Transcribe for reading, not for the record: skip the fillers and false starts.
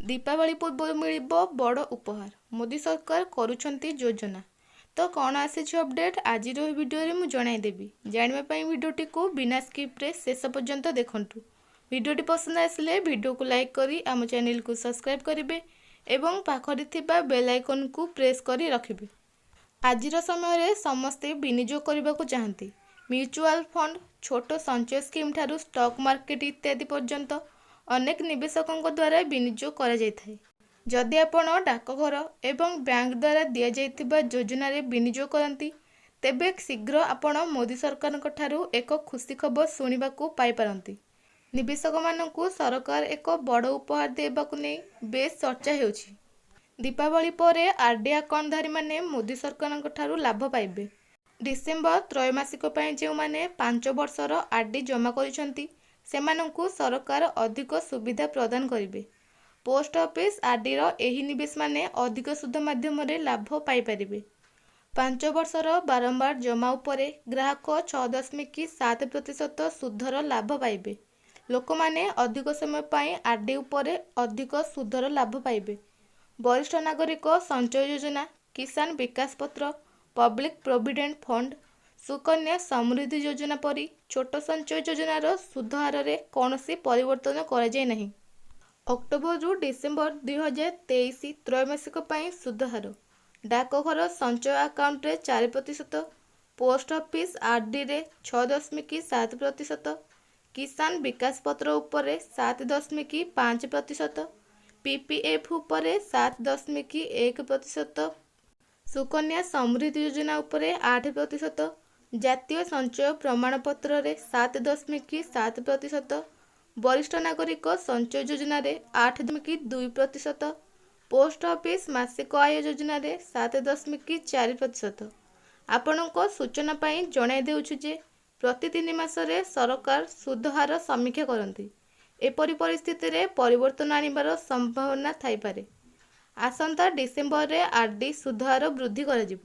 ଦୀପାବଳି ପୂର୍ବରୁ ମିଳିବ ବଡ଼ ଉପହାର, ମୋଦି ସରକାର କରୁଛନ୍ତି ଯୋଜନା। ତ କ'ଣ ଆସିଛି ଅପଡେଟ୍, ଆଜିର ଏହି ଭିଡ଼ିଓରେ ମୁଁ ଜଣାଇଦେବି। ଜାଣିବା ପାଇଁ ଭିଡ଼ିଓଟିକୁ ବିନା ସ୍କିପ୍ରେ ଶେଷ ପର୍ଯ୍ୟନ୍ତ ଦେଖନ୍ତୁ। ଭିଡ଼ିଓଟି ପସନ୍ଦ ଆସିଲେ ଭିଡ଼ିଓକୁ ଲାଇକ୍ କରି ଆମ ଚ୍ୟାନେଲକୁ ସବସ୍କ୍ରାଇବ୍ କରିବେ ଏବଂ ପାଖରେ ଥିବା ବେଲ୍ ଆଇକନ୍କୁ ପ୍ରେସ୍ କରି ରଖିବେ। ଆଜିର ସମୟରେ ସମସ୍ତେ ବିନିଯୋଗ କରିବାକୁ ଚାହାନ୍ତି। ମ୍ୟୁଚୁଆଲ ଫଣ୍ଡ, ଛୋଟ ସଞ୍ଚୟ ସ୍କିମ୍ ଠାରୁ ଷ୍ଟକ୍ ମାର୍କେଟ ଇତ୍ୟାଦି ପର୍ଯ୍ୟନ୍ତ ଅନେକ ନିବେଶକଙ୍କ ଦ୍ୱାରା ବିନିଯୋଗ କରାଯାଇଥାଏ। ଯଦି ଆପଣ ଡାକଘର ଏବଂ ବ୍ୟାଙ୍କ ଦ୍ୱାରା ଦିଆଯାଇଥିବା ଯୋଜନାରେ ବିନିଯୋଗ କରନ୍ତି, ତେବେ ଶୀଘ୍ର ଆପଣ ମୋଦି ସରକାରଙ୍କ ଠାରୁ ଏକ ଖୁସି ଖବର ଶୁଣିବାକୁ ପାଇପାରନ୍ତି। ନିବେଶକମାନଙ୍କୁ ସରକାର ଏକ ବଡ଼ ଉପହାର ଦେବାକୁ ନେଇ ବେଶ୍ ଚର୍ଚ୍ଚା ହେଉଛି। ଦୀପାବଳି ପରେ ଆର୍ଡି ଆକାଉଣ୍ଟଧାରୀମାନେ ମୋଦି ସରକାରଙ୍କ ଠାରୁ ଲାଭ ପାଇବେ। ଡିସେମ୍ବର ତ୍ରୈମାସିକ ପାଇଁ ଯେଉଁମାନେ 5 ବର୍ଷର ଆର୍ଡି ଜମା କରିଛନ୍ତି, ସେମାନଙ୍କୁ ସରକାର ଅଧିକ ସୁବିଧା ପ୍ରଦାନ କରିବେ। ପୋଷ୍ଟ ଅଫିସ ଆର୍ଡିର ଏହି ନିବେଶମାନେ ଅଧିକ ସୁଧ ମାଧ୍ୟମରେ ଲାଭ ପାଇପାରିବେ। 5 ବର୍ଷର ବାରମ୍ବାର ଜମା ଉପରେ ଗ୍ରାହକ 6.7% ସୁଧର ଲାଭ ପାଇବେ। ଲୋକମାନେ ଅଧିକ ସମୟ ପାଇଁ ଆର୍ଡି ଉପରେ ଅଧିକ ସୁଧର ଲାଭ ପାଇବେ। ବରିଷ୍ଠ ନାଗରିକ ସଞ୍ଚୟ ଯୋଜନା, କିଷାନ ବିକାଶ ପତ୍ର, ପବ୍ଲିକ ପ୍ରୋଭିଡେଣ୍ଟ ଫଣ୍ଡ, ସୁକନ୍ୟା ସମୃଦ୍ଧି ଯୋଜନା ପରି ଛୋଟ ସଞ୍ଚୟ ଯୋଜନାର ସୁଧ ହାରରେ କୌଣସି ପରିବର୍ତ୍ତନ କରାଯାଇ ନାହିଁ। ଅକ୍ଟୋବରରୁ ଡିସେମ୍ବର 2023 ତ୍ରୈମାସିକ ପାଇଁ ସୁଧ ହାର: ଡାକଘର ସଞ୍ଚୟ ଆକାଉଣ୍ଟରେ 4%, ପୋଷ୍ଟ ଅଫିସ ଆର୍ଡିରେ 6.7%, କିଷାନ ବିକାଶ ପତ୍ର ଉପରେ 7.5%, ପିପିଏଫ୍ ଉପରେ 7.1%, ସୁକନ୍ୟା ସମୃଦ୍ଧି ଯୋଜନା ଉପରେ 8%, ଜାତୀୟ ସଞ୍ଚୟ ପ୍ରମାଣପତ୍ରରେ 7.7%, ବରିଷ୍ଠ ନାଗରିକ ସଞ୍ଚୟ ଯୋଜନାରେ 8.2%, ପୋଷ୍ଟ ଅଫିସ ମାସିକ ଆୟ ଯୋଜନାରେ 7.4%। ଆପଣଙ୍କ ସୂଚନା ପାଇଁ ଜଣାଇ ଦେଉଛୁ ଯେ ପ୍ରତି 3 ମାସରେ ସରକାର ସୁଧ ହାର ସମୀକ୍ଷା କରନ୍ତି। ଏପରି ପରିସ୍ଥିତିରେ ପରିବର୍ତ୍ତନ ଆଣିବାର ସମ୍ଭାବନା ଥାଇପାରେ। ଆସନ୍ତା ଡିସେମ୍ବରରେ ଆର୍ଡି ସୁଧହାର ବୃଦ୍ଧି କରାଯିବ।